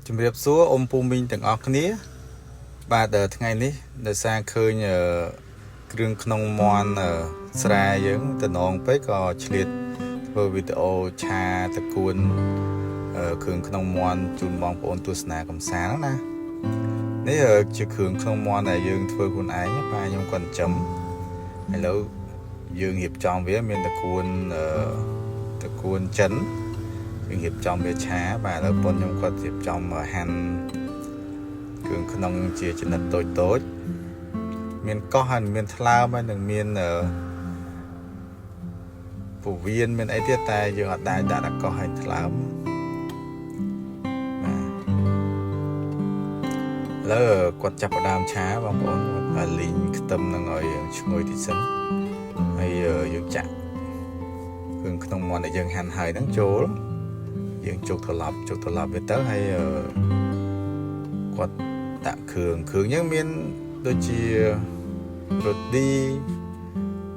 ជំរាបសួរអ៊ំពូមីងទាំងអស់គ្នាបាទថ្ងៃនេះដោយសារឃើញគ្រឿងក្នុងមាន់ស្រែយើងតំណងពេកក៏ឆ្លៀតធ្វើវីដេអូឆាតកួនគ្រឿងក្នុងមាន់ជូនបងប្អូនទស្សនាកំសាន្តណានេះជាគ្រឿងក្នុងមាន់ដែលយើងធ្វើខ្លួនឯងប៉ាខ្ញុំគាត់ចិញ្ចឹមឥឡូវយើងរៀបចំវាមានតកួនតកួនចិនយើងរៀបចំវាឆាបាទឥឡូវប៉ុនខ្ញុំគាត់រៀបចំហាន់គ្រឿងក្នុងជាចំណិតតូចតូចមានកោះហើយមានថ្លើមហើយនឹងមានពោះវៀនមានអីទៀតតែយើងអត់ដែរដាក់តែកោះហើយថ្លើមបាទឥឡូវគាត់ចាប់ផ្ដើមឆាបងប្អូនគាត់លីងខ្ទឹមនឹងឲ្យឈ្ងុយតិចសិនហើយយើងចាក់គ្រឿងក្នុងមាន់ដែលយើងហាន់ហើយហ្នឹងចូលយើងជោគត្រឡប់ជោគត្រឡប់វាទៅហើយគាត់ដាក់គ្រឿងគ្រឿងយើងមានដូចជារ៉ូឌី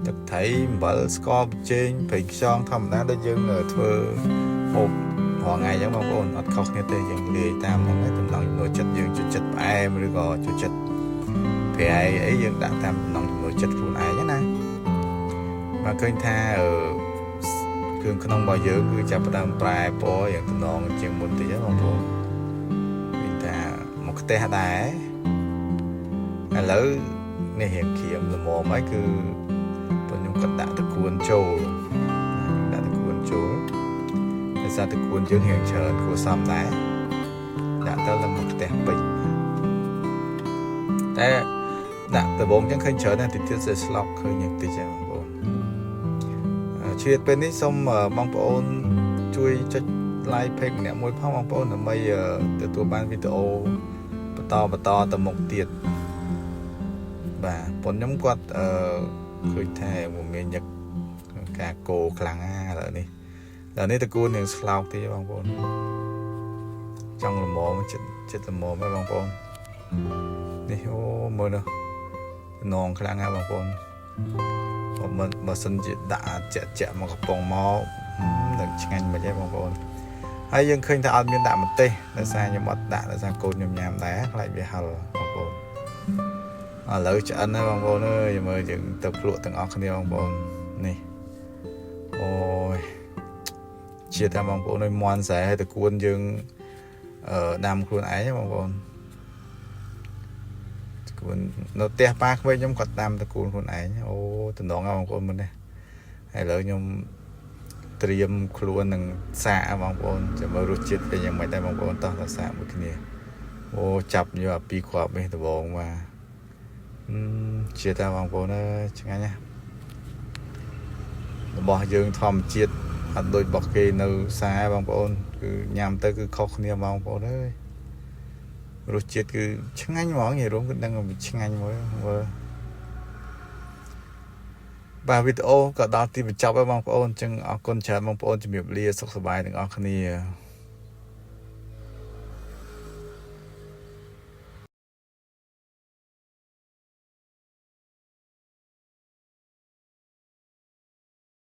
ទឹកត្រីអំបិលស្ករប៊ីចេងប្រេងខ្យងធម្មតាដូចយើងធ្វើហូបរាល់ថ្ងៃអញ្ចឹងបងប្អូនអត់ខុសគ្នាទេយើងលាយតាមហ្នឹងចំណង់ចំណូលចិត្តយើងចូលចិត្តផ្អែមឬក៏ចូលចិត្តប្រៃអីយើងដាក់តាមចំណង់ចំណូលចិត្តខ្លួនឯងណាមកឃើញថាគ្រឿងក្នុងរបស់យើងគឺចាប់ផ្ដើមប្រែពណ៌យ៉ាងតំណងជាងមុនតិចហ្នឹងបងប្អូនឃើញថាមកខ្ទះដែរឥឡូវនេះរៀងក្រៀមល្មមហើយគឺប៉ុនខ្ញុំក៏ដាក់តកួនចូលដាក់តកួនចូលដោយសារតកួនយើងរៀងច្រើនគួរសមដែរដាក់ទៅឡើងមកខ្ទះពេញតែដាក់ដំបងចឹងឃើញច្រើនណាស់តិចទៀតស្ស្លុកឃើញយ៉ាងតិចហ្នឹងបងប្អូនឆ្លៀតពេលនេះសូមបងប្អូនជួយចុច like page ម្នាក់មួយផងបងប្អូនដើម្បីទទួលបានវីដេអូបន្តបន្តទៅមុខទៀតបាទប៉ុនខ្ញុំគាត់អឺឃើញថាមមានញឹកការកោខ្លាំងណាស់ឥឡូវនេះឥឡូវនេះតកួននឹងស្លោកទៀតបងប្អូនចង់ល្មមចិត្តចិត្តល្មមហើយបងប្អូននេះអូមើលនោះនងខ្លាំងណាស់បងប្អូនបើមិនបើសិនជាដាក់ចាក់ចាក់មកកំប៉ុងមកនឹងឆ្ងាញ់មិនហីបងប្អូនហើយយើងឃើញថាអត់មានដាក់ម្ទេសដោយសារខ្ញុំអត់ដាក់ដោយសារកូនខ្ញុំញ៉ាំដែរខ្លាចវាហឹរបងប្អូនឥឡូវឆ្អិនហើយបងប្អូនអើយមើលយើងទៅភ្លក់ទាំងអស់គ្នាបងប្អូននេះអូយជាតែបងប្អូនអើយមន់ស្រែហើយតកួនយើងអឺដាំខ្លួនឯងបងប្អូនតកួននៅផ្ទះប៉ាក្មេកខ្ញុំគាត់ដាំតកួនខ្លួនឯងអូតំណងបងប្អូនមើលនេះហើយឥឡូវខ្ញុំត្រៀមខ្លួននឹងសាកបងប្អូនចាំមើលរសជាតិវាយ៉ាងម៉េចដែរបងប្អូនតោះទៅសាកមួយគ្នាអូចាប់យកអាពីរគ្រាប់នេះដំបងបាទជាតែបងប្អូនអើយឆ្ងាញ់ណាស់របស់យើងធម្មជាតិអត់ដូចរបស់គេនៅផ្សារបងប្អូនគឺញ៉ាំទៅគឺខុសគ្នាបងប្អូនអើយរសជាតិគឺឆ្ងាញ់ហ្មងនិយាយរួមគឺដឹងថាវាឆ្ងាញ់មើលមើលបាទវីដេអូក៏ដល់ទីបញ្ចប់ហើយបងប្អូនអញ្ចឹងអរគុណច្រើនបងប្អូនជំរាបលាសុខសប្បាយទាំងអស់គ្នា។